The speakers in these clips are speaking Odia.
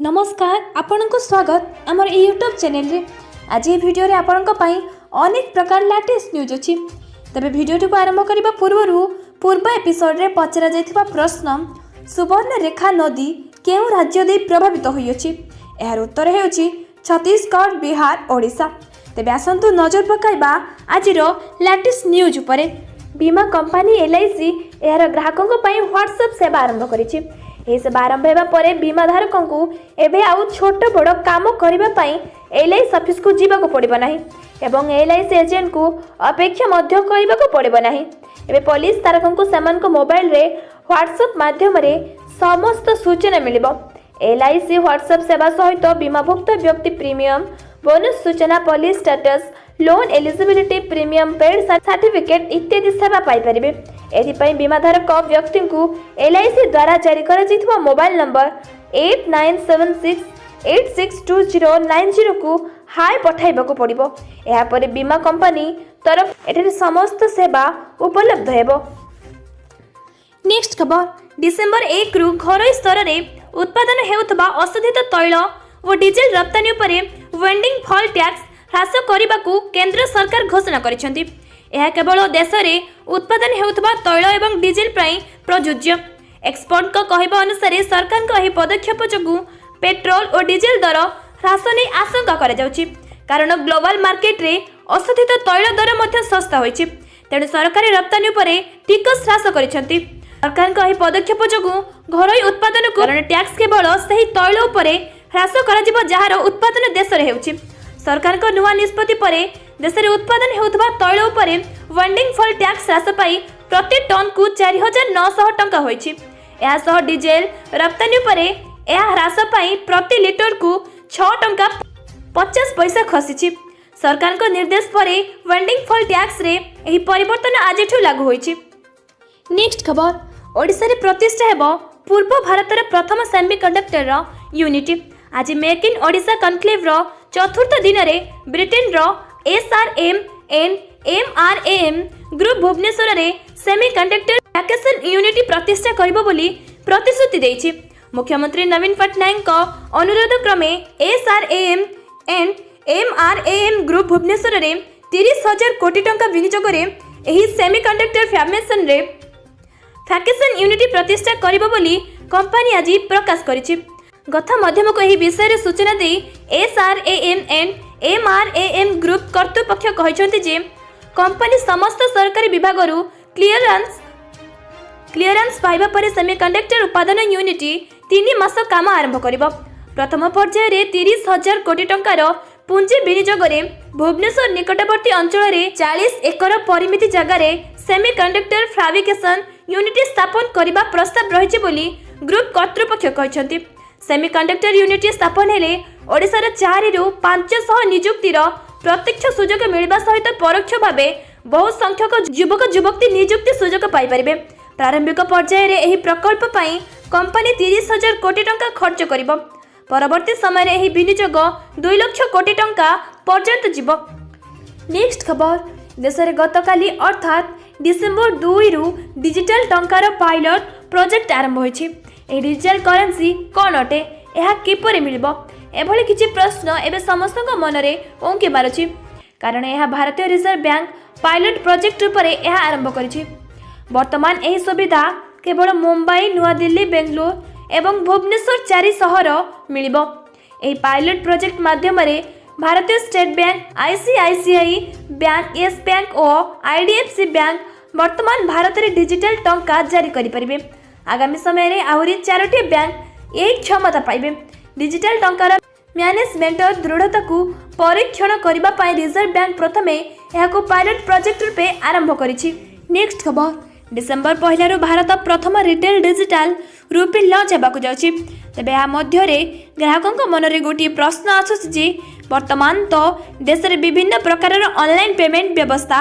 ନମସ୍କାର, ଆପଣଙ୍କୁ ସ୍ୱାଗତ ଆମର ଏଇ ୟୁଟ୍ୟୁବ୍ ଚ୍ୟାନେଲରେ। ଆଜି ଏହି ଭିଡ଼ିଓରେ ଆପଣଙ୍କ ପାଇଁ ଅନେକ ପ୍ରକାର ଲାଟେଷ୍ଟ ନ୍ୟୁଜ୍ ଅଛି। ତେବେ ଭିଡ଼ିଓଟିକୁ ଆରମ୍ଭ କରିବା ପୂର୍ବରୁ ପୂର୍ବ ଏପିସୋଡ଼ରେ ପଚରାଯାଇଥିବା ପ୍ରଶ୍ନ, ସୁବର୍ଣ୍ଣରେଖା ନଦୀ କେଉଁ ରାଜ୍ୟ ଦେଇ ପ୍ରଭାବିତ ହୋଇଅଛି? ଏହାର ଉତ୍ତର ହେଉଛି ଛତିଶଗଡ଼, ବିହାର, ଓଡ଼ିଶା। ତେବେ ଆସନ୍ତୁ ନଜର ପକାଇବା ଆଜିର ଲାଟେଷ୍ଟ ନ୍ୟୁଜ୍ ଉପରେ। ବୀମା କମ୍ପାନୀ ଏଲ୍ଆଇସି ଏହାର ଗ୍ରାହକଙ୍କ ପାଇଁ ହ୍ୱାଟ୍ସଆପ୍ ସେବା ଆରମ୍ଭ କରିଛି। ଏହି ସେବା ଆରମ୍ଭ ହେବା ପରେ ବୀମାଧାରକଙ୍କୁ ଏବେ ଆଉ ଛୋଟ ବଡ଼ କାମ କରିବା ପାଇଁ ଏଲ୍ଆଇସି ଅଫିସକୁ ଯିବାକୁ ପଡ଼ିବ ନାହିଁ ଏବଂ ଏଲ୍ଆଇସି ଏଜେଣ୍ଟକୁ ଅପେକ୍ଷା ମଧ୍ୟ କରିବାକୁ ପଡ଼ିବ ନାହିଁ। ଏବେ ପଲିସି ଧାରକଙ୍କୁ ସେମାନଙ୍କ ମୋବାଇଲରେ ହ୍ୱାଟ୍ସଆପ୍ ମାଧ୍ୟମରେ ସମସ୍ତ ସୂଚନା ମିଳିବ। ଏଲ୍ଆଇସି ହ୍ୱାଟ୍ସଆପ୍ ସେବା ସହିତ ବୀମାଭୁକ୍ତ ବ୍ୟକ୍ତି ପ୍ରିମିୟମ ବୋନସ୍ ସୂଚନା, policy status, loan eligibility, premium paid certificate ଇତ୍ୟାଦି ସେବା ପାଇପାରିବେ। ଏଥିପାଇଁ ବୀମାଧାରକ ବ୍ୟକ୍ତିଙ୍କୁ ଏଲ୍ଆଇସି ଦ୍ୱାରା ଜାରି କରାଯାଇଥିବା ମୋବାଇଲ ନମ୍ବର 8976862090କୁ ହାଇ ପଠାଇବାକୁ ପଡ଼ିବ। ଏହାପରେ ବୀମା କମ୍ପାନୀ ତରଫ ଏଠାରେ ସମସ୍ତ ସେବା ଉପଲବ୍ଧ ହେବ। ନେକ୍ସଟ ଖବର, ଡିସେମ୍ବର 1ରୁ ଘରୋଇ ସ୍ତରରେ ଉତ୍ପାଦନ ହେଉଥିବା ଅଶୋଧିତ ତୈଳ ଓ ଡିଜେଲ ରପ୍ତାନୀ ଉପରେ ୱିଣ୍ଡଫଲ୍ ଟ୍ୟାକ୍ସ ହ୍ରାସ କରିବାକୁ କେନ୍ଦ୍ର ସରକାର ଘୋଷଣା କରିଛନ୍ତି। ଏହା କେବଳ ଦେଶରେ ଉତ୍ପାଦନ ହେଉଥିବା ତୈଳ ଏବଂ ଡିଜେଲ ପାଇଁ ପ୍ରଯୁଜ୍ୟ। ଏକ୍ସପର୍ଟଙ୍କ କହିବା ଅନୁସାରେ, ସରକାରଙ୍କ ଏହି ପଦକ୍ଷେପ ଯୋଗୁଁ ପେଟ୍ରୋଲ ଓ ଡିଜେଲ ଦର ହ୍ରାସ ନେଇ ଆଶଙ୍କା କରାଯାଉଛି। କାରଣ ଗ୍ଲୋବାଲ ମାର୍କେଟରେ ଅଶୋଧିତ ତୈଳ ଦର ମଧ୍ୟ ଶସ୍ତା ହୋଇଛି। ତେଣୁ ସରକାରୀ ରପ୍ତାନୀ ଉପରେ ଟିକସ ହ୍ରାସ କରିଛନ୍ତି। ସରକାରଙ୍କ ଏହି ପଦକ୍ଷେପ ଯୋଗୁଁ ଘରୋଇ ଉତ୍ପାଦନକୁ, କାରଣ ଟ୍ୟାକ୍ସ କେବଳ ସେହି ତୈଳ ଉପରେ ହ୍ରାସ କରାଯିବ, ଯାହାର ଉତ୍ପାଦନ ଦେଶରେ ହେଉଛି। ସରକାରଙ୍କ ନୂଆ ନିଷ୍ପତ୍ତି ପରେ ଦେଶରେ ଉତ୍ପାଦନ ହେଉଥିବା ତୈଳ ଉପରେ ୱିଣ୍ଡଫଲ୍ ଟ୍ୟାକ୍ସ ହ୍ରାସ ପାଇ ପ୍ରତି ଟନ୍କୁ 4900 ଟଙ୍କା ହୋଇଛି। ଏହା ସହ ଡିଜେଲ ରପ୍ତାନୀ ଉପରେ ଏହା ହ୍ରାସ ପାଇଁ ପ୍ରତି ଲିଟରକୁ 6 ଟଙ୍କା 50 ପଇସା ଖସିଛି। ସରକାରଙ୍କ ନିର୍ଦ୍ଦେଶ ପରେ ୱିଣ୍ଡଫଲ୍ ଟ୍ୟାକ୍ସରେ ଏହି ପରିବର୍ତ୍ତନ ଆଜିଠୁ ଲାଗୁ ହୋଇଛି। ନେକ୍ସଟ ଖବର, ଓଡ଼ିଶାରେ ପ୍ରତିଷ୍ଠା ହେବ ପୂର୍ବ ଭାରତର ପ୍ରଥମ ସେମିକଣ୍ଡକ୍ଟର ୟୁନିଟ୍। ଆଜି ମେକ୍ ଇନ୍ ଓଡ଼ିଶା କନକ୍ଲେଭର ଚତୁର୍ଥ ଦିନରେ ବ୍ରିଟେନର SRM and MRAM group ଭୁବନେଶ୍ୱରରେ ସେମିକଣ୍ଡକ୍ଟର ଫ୍ୟାବ୍ରିକେସନ୍ ୟୁନିଟ୍ ପ୍ରତିଷ୍ଠା କରିବ ବୋଲି ପ୍ରତିଶ୍ରୁତି ଦେଇଛି। ମୁଖ୍ୟମନ୍ତ୍ରୀ ନବୀନ ପଟ୍ଟନାୟକଙ୍କ ଅନୁରୋଧ କ୍ରମେ SRM and MRAM group ଭୁବନେଶ୍ୱରରେ 30,000 କୋଟି ଟଙ୍କା ବିନିଯୋଗରେ ଏହି ସେମିକଣ୍ଡକ୍ଟର ଫ୍ୟାବ୍ରିକେସନ୍ ୟୁନିଟ୍ ପ୍ରତିଷ୍ଠା କରିବ ବୋଲି କମ୍ପାନୀ ଆଜି ପ୍ରକାଶ କରିଛି। ଗଣମାଧ୍ୟମକୁ ଏହି ବିଷୟରେ ସୂଚନା ଦେଇ SRM and MRAM group କର୍ତ୍ତୃପକ୍ଷ କହିଛନ୍ତି ଯେ କମ୍ପାନୀ ସମସ୍ତ ସରକାରୀ ବିଭାଗରୁ କ୍ଲିୟରାନ୍ସ ପାଇବା ପରେ ସେମିକଣ୍ଡକ୍ଟର ଉତ୍ପାଦନ ୟୁନିଟ୍ 3 ମାସ କାମ ଆରମ୍ଭ କରିବ। ପ୍ରଥମ ପର୍ଯ୍ୟାୟରେ 30,000 କୋଟି ଟଙ୍କାର ପୁଞ୍ଜି ବିନିଯୋଗରେ ଭୁବନେଶ୍ୱର ନିକଟବର୍ତ୍ତୀ ଅଞ୍ଚଳରେ 40 ଏକର ପରିମିତ ଜାଗାରେ ସେମିକଣ୍ଡକ୍ଟର ଫ୍ୟାବ୍ରିକେସନ୍ ୟୁନିଟ୍ ସ୍ଥାପନ କରିବା ପ୍ରସ୍ତାବ ରହିଛି ବୋଲି ଗ୍ରୁପ୍ କର୍ତ୍ତୃପକ୍ଷ କହିଛନ୍ତି। ସେମିକଣ୍ଡକ୍ଟର ୟୁନିଟ୍ ସ୍ଥାପନ ହେଲେ ଓଡ଼ିଶାର 4ରୁ 500 ନିଯୁକ୍ତିର ପ୍ରତ୍ୟକ୍ଷ ସୁଯୋଗ ମିଳିବା ସହିତ ପରୋକ୍ଷ ଭାବେ ବହୁ ସଂଖ୍ୟକ ଯୁବକ ଯୁବତୀ ନିଯୁକ୍ତି ସୁଯୋଗ ପାଇପାରିବେ। ପ୍ରାରମ୍ଭିକ ପର୍ଯ୍ୟାୟରେ ଏହି ପ୍ରକଳ୍ପ ପାଇଁ କମ୍ପାନୀ 30,000 କୋଟି ଟଙ୍କା ଖର୍ଚ୍ଚ କରିବ। ପରବର୍ତ୍ତୀ ସମୟରେ ଏହି ବିନିଯୋଗ 2 ଲକ୍ଷ କୋଟି ଟଙ୍କା ପର୍ଯ୍ୟନ୍ତ ଯିବ। ନେକ୍ସଟ ଖବର, ଦେଶରେ ଗତକାଲି ଅର୍ଥାତ୍ ଡିସେମ୍ବର 2ରୁ ଡିଜିଟାଲ ଟଙ୍କାର ପାଇଲଟ ପ୍ରୋଜେକ୍ଟ ଆରମ୍ଭ ହୋଇଛି। ଏହି ଡିଜିଟାଲ କରେନ୍ସି କ'ଣ ଅଟେ? ଏହା କିପରି ମିଳିବ? ଏଭଳି କିଛି ପ୍ରଶ୍ନ ଏବେ ସମସ୍ତଙ୍କ ମନରେ ଉଙ୍କି ମାରୁଛି। କାରଣ ଏହା ଭାରତୀୟ ରିଜର୍ଭ ବ୍ୟାଙ୍କ ପାଇଲଟ ପ୍ରୋଜେକ୍ଟ ରୂପରେ ଏହା ଆରମ୍ଭ କରିଛି। ବର୍ତ୍ତମାନ ଏହି ସୁବିଧା କେବଳ ମୁମ୍ବାଇ, ନୂଆଦିଲ୍ଲୀ, ବେଙ୍ଗଲୁରୁ ଏବଂ ଭୁବନେଶ୍ୱର ଚାରି ସହର ମିଳିବ। ଏହି ପାଇଲଟ ପ୍ରୋଜେକ୍ଟ ମାଧ୍ୟମରେ ଭାରତୀୟ state bank, ICICI bank, Yes bank ଓ ଆଇଡିଏଫ୍ସି ବ୍ୟାଙ୍କ ବର୍ତ୍ତମାନ ଭାରତରେ ଡିଜିଟାଲ ଟଙ୍କା ଜାରି କରିପାରିବେ। ଆଗାମୀ ସମୟରେ ଆହୁରି ଚାରୋଟି ବ୍ୟାଙ୍କ ଏହି କ୍ଷମତା ପାଇବେ। ଡିଜିଟାଲ ଟଙ୍କାର ମ୍ୟାନେଜମେଣ୍ଟର ଦୃଢ଼ତାକୁ ପରୀକ୍ଷଣ କରିବା ପାଇଁ ରିଜର୍ଭ ବ୍ୟାଙ୍କ ପ୍ରଥମେ ଏହାକୁ ପାଇଲଟ ପ୍ରୋଜେକ୍ଟ ରୂପେ ଆରମ୍ଭ କରିଛି। ନେକ୍ସଟ ଖବର, ଡିସେମ୍ବର 1ରୁ ଭାରତ ପ୍ରଥମ ରିଟେଲ ଡିଜିଟାଲ ରୁପି ଲଞ୍ଚ ହେବାକୁ ଯାଉଛି। ତେବେ ଏହା ମଧ୍ୟରେ ଗ୍ରାହକଙ୍କ ମନରେ ଗୋଟିଏ ପ୍ରଶ୍ନ ଆସୁଛି ଯେ ବର୍ତ୍ତମାନ ତ ଦେଶରେ ବିଭିନ୍ନ ପ୍ରକାରର ଅନଲାଇନ୍ ପେମେଣ୍ଟ ବ୍ୟବସ୍ଥା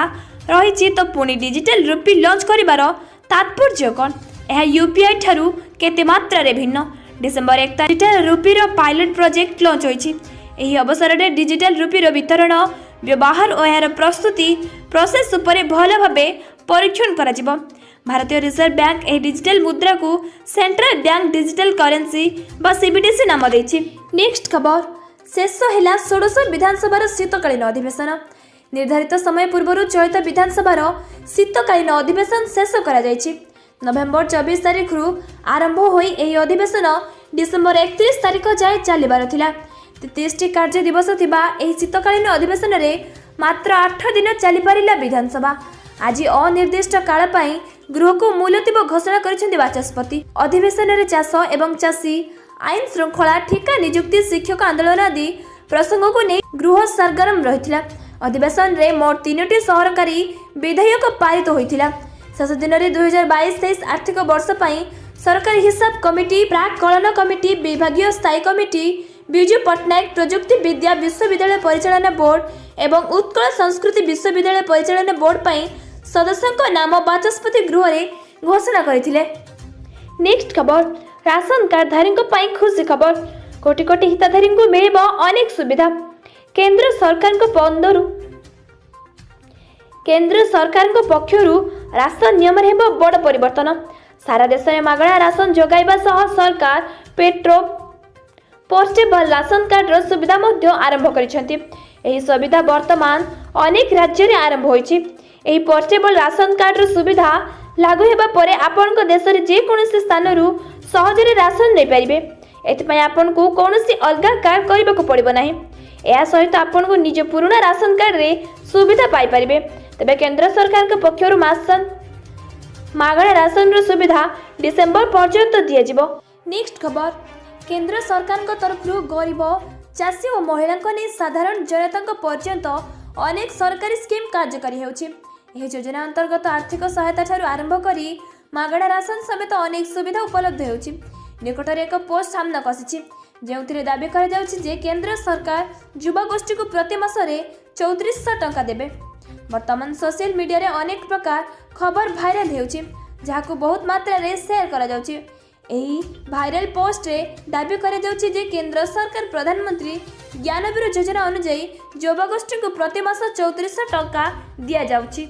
ରହିଛି, ତ ପୁଣି ଡିଜିଟାଲ ରୁପି ଲଞ୍ଚ କରିବାର ତାତ୍ପର୍ଯ୍ୟ କ'ଣ? ଏହା ୟୁପିଆଇ ଠାରୁ କେତେ ମାତ୍ରାରେ ଭିନ୍ନ? ଡିସେମ୍ବର 1 ଡିଜିଟାଲ ରୁପିର ପାଇଲଟ ପ୍ରୋଜେକ୍ଟ ଲଞ୍ଚ ହୋଇଛି। ଏହି ଅବସରରେ ଡିଜିଟାଲ ରୁପିର ବିତରଣ, ବ୍ୟବହାର ଓ ଏହାର ପ୍ରସ୍ତୁତି ପ୍ରୋସେସ୍ ଉପରେ ଭଲ ଭାବେ ପରୀକ୍ଷଣ କରାଯିବ। ଭାରତୀୟ ରିଜର୍ଭ ବ୍ୟାଙ୍କ ଏହି ଡିଜିଟାଲ ମୁଦ୍ରାକୁ ସେଣ୍ଟ୍ରାଲ ବ୍ୟାଙ୍କ ଡିଜିଟାଲ କରେନ୍ସି ବା ସିବିଡିସି ନାମ ଦେଇଛି। ନେକ୍ସଟ ଖବର, ଶେଷ ହେଲା ଷୋଡ଼ଶ ବିଧାନସଭାର ଶୀତକାଳୀନ ଅଧିବେଶନ। ନିର୍ଦ୍ଧାରିତ ସମୟ ପୂର୍ବରୁ ଚଳିତ ବିଧାନସଭାର ଶୀତକାଳୀନ ଅଧିବେଶନ ଶେଷ କରାଯାଇଛି। ନଭେମ୍ବର 24 ତାରିଖରୁ ଆରମ୍ଭ ହୋଇ ଏହି ଅଧିବେଶନ ଡିସେମ୍ବର 31 ତାରିଖ ଯାଏ ଚାଲିବାର ଥିଲା। 33ଟି କାର୍ଯ୍ୟ ଦିବସ ଥିବା ଏହି ଶୀତକାଳୀନ ଅଧିବେଶନରେ ମାତ୍ର 8 ଦିନ ଚାଲିପାରିଲା ବିଧାନସଭା। ଆଜି ଅନିର୍ଦ୍ଦିଷ୍ଟ କାଳ ପାଇଁ ଗୃହକୁ ମୁଲତବୀ ଘୋଷଣା କରିଛନ୍ତି ବାଚସ୍ପତି। ଅଧିବେଶନରେ ଚାଷ ଏବଂ ଚାଷୀ, ଆଇନ ଶୃଙ୍ଖଳା, ଠିକା ନିଯୁକ୍ତି, ଶିକ୍ଷକ ଆନ୍ଦୋଳନ ଆଦି ପ୍ରସଙ୍ଗକୁ ନେଇ ଗୃହ ସରଗରମ ରହିଥିଲା। ଅଧିବେଶନରେ ମୋଟ ତିନୋଟି ସରକାରୀ ବିଧେୟକ ପାରିତ ହୋଇଥିଲା। ଶେଷ ଦିନରେ 2022-23 ଆର୍ଥିକ ବର୍ଷ ପାଇଁ ସରକାରୀ ହିସାବ କମିଟି, ପ୍ରାକ୍ କଳନ କମିଟି, ବିଭାଗୀୟ ସ୍ଥାୟୀ କମିଟି, ବିଜୁ ପଟ୍ଟନାୟକ ପ୍ରଯୁକ୍ତି ବିଦ୍ୟା ବିଶ୍ୱବିଦ୍ୟାଳୟ ପରିଚାଳନା ବୋର୍ଡ ଏବଂ ଉତ୍କଳ ସଂସ୍କୃତି ବିଶ୍ୱବିଦ୍ୟାଳୟ ପରିଚାଳନା ବୋର୍ଡ ପାଇଁ ସଦସ୍ୟଙ୍କ ନାମ ବାଚସ୍ପତି ଗୃହରେ ଘୋଷଣା କରିଥିଲେ। ନେକ୍ସଟ ଖବର, ରାସନ କାର୍ଡଧାରୀଙ୍କ ପାଇଁ ଖୁସି ଖବର। କୋଟି କୋଟି ହିତାଧିକାରୀଙ୍କୁ ମିଳିବ ଅନେକ ସୁବିଧା। କେନ୍ଦ୍ର ସରକାରଙ୍କ ପକ୍ଷରୁ ରାସନ ନିୟମରେ ହେବ ବଡ଼ ପରିବର୍ତ୍ତନ। ସାରା ଦେଶରେ ମାଗଣା ରାସନ ଯୋଗାଇବା ସହ ସରକାର ପୋର୍ଟେବଲ ରାସନ କାର୍ଡର ସୁବିଧା ମଧ୍ୟ ଆରମ୍ଭ କରିଛନ୍ତି। ଏହି ସୁବିଧା ବର୍ତ୍ତମାନ ଅନେକ ରାଜ୍ୟରେ ଆରମ୍ଭ ହୋଇଛି। ଏହି ପୋର୍ଟେବଲ ରାସନ କାର୍ଡର ସୁବିଧା ଲାଗୁ ହେବା ପରେ ଆପଣଙ୍କ ଦେଶରେ ଯେକୌଣସି ସ୍ଥାନରୁ ସହଜରେ ରାସନ ନେଇପାରିବେ। ଏଥିପାଇଁ ଆପଣଙ୍କୁ କୌଣସି ଅଲଗା କାର୍ଡ କରିବାକୁ ପଡ଼ିବ ନାହିଁ। ଏହା ସହିତ ଆପଣଙ୍କୁ ନିଜ ପୁରୁଣା ରାସନ କାର୍ଡରେ ସୁବିଧା ପାଇପାରିବେ। ତେବେ କେନ୍ଦ୍ର ସରକାରଙ୍କ ପକ୍ଷରୁ ମାଗଣା ରାସନର ସୁବିଧା ଡିସେମ୍ବର ପର୍ଯ୍ୟନ୍ତ ଦିଆଯିବ। ନେକ୍ସଟ ଖବର, କେନ୍ଦ୍ର ସରକାରଙ୍କ ତରଫରୁ ଗରିବ, ଚାଷୀ ଓ ମହିଳାଙ୍କ ନେଇ ସାଧାରଣ ଜନତାଙ୍କ ପର୍ଯ୍ୟନ୍ତ ଅନେକ ସରକାରୀ ସ୍କିମ୍ କାର୍ଯ୍ୟକାରୀ ହେଉଛି। ଏହି ଯୋଜନା ଅନ୍ତର୍ଗତ ଆର୍ଥିକ ସହାୟତା ଠାରୁ ଆରମ୍ଭ କରି ମାଗଣା ରାସନ ସମେତ ଅନେକ ସୁବିଧା ଉପଲବ୍ଧ ହେଉଛି। ନିକଟରେ ଏକ ପୋଷ୍ଟ ସାମ୍ନାକୁ ଆସିଛି, ଯେଉଁଥିରେ ଦାବି କରାଯାଉଛି ଯେ କେନ୍ଦ୍ର ସରକାର ଯୁବଗୋଷ୍ଠୀକୁ ପ୍ରତି ମାସରେ 3400 ଟଙ୍କା ଦେବେ। ବର୍ତ୍ତମାନ ସୋସିଆଲ ମିଡ଼ିଆରେ ଅନେକ ପ୍ରକାର ଖବର ଭାଇରାଲ ହେଉଛି, ଯାହାକୁ ବହୁତ ମାତ୍ରାରେ ସେୟାର କରାଯାଉଛି। ଏହି ଭାଇରାଲ ପୋଷ୍ଟରେ ଦାବି କରାଯାଉଛି ଯେ କେନ୍ଦ୍ର ସରକାର ପ୍ରଧାନମନ୍ତ୍ରୀ ଜ୍ଞାନବୀର ଯୋଜନା ଅନୁଯାୟୀ ଯୁବଗୋଷ୍ଠୀଙ୍କୁ ପ୍ରତି ମାସ 3400 ଟଙ୍କା ଦିଆଯାଉଛି।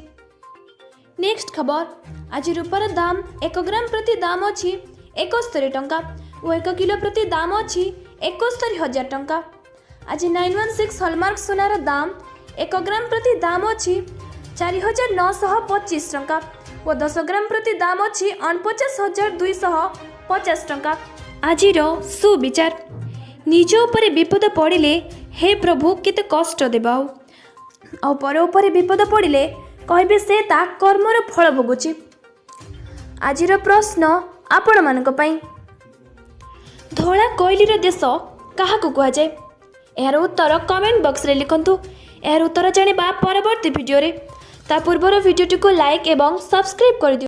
ନେକ୍ସଟ ଖବର, ଆଜି ରୂପାର ଦାମ 1 ଗ୍ରାମ ପ୍ରତି ଦାମ ଅଛି 71 ଟଙ୍କା ଓ 1 କିଲୋ ପ୍ରତି ଦାମ ଅଛି 71,000 ଟଙ୍କା। ଆଜି 916 ହଲମାର୍କ ସୁନାର ଦାମ 1 ଗ୍ରାମ ପ୍ରତି ଦାମ ଅଛି 4925 ଟଙ୍କା ଓ 10 ଗ୍ରାମ ପ୍ରତି ଦାମ ଅଛି 49,250 ଟଙ୍କା। ଆଜିର ସୁବିଚାର: ନିଜ ଉପରେ ବିପଦ ପଡ଼ିଲେ ହେ ପ୍ରଭୁ, କେତେ କଷ୍ଟ ଦେବ, ଆଉ ଆଉ ପର ଉପରେ ବିପଦ ପଡ଼ିଲେ କହିବେ ସେ ତା କର୍ମର ଫଳ ଭୋଗୁଛି। ଆଜିର ପ୍ରଶ୍ନ ଆପଣମାନଙ୍କ ପାଇଁ: ଧଳା କୋଇଲିର ଦେଶ କାହାକୁ କୁହାଯାଏ? ଏହାର ଉତ୍ତର କମେଣ୍ଟ ବକ୍ସରେ ଲେଖନ୍ତୁ। ଏହାର ଉତ୍ତର ଜାଣିବା ପରବର୍ତ୍ତୀ ଭିଡ଼ିଓରେ। ତା ପୂର୍ବରୁ ଭିଡ଼ିଓଟିକୁ ଲାଇକ୍ ଏବଂ ସବସ୍କ୍ରାଇବ୍ କରିଦିଅନ୍ତୁ।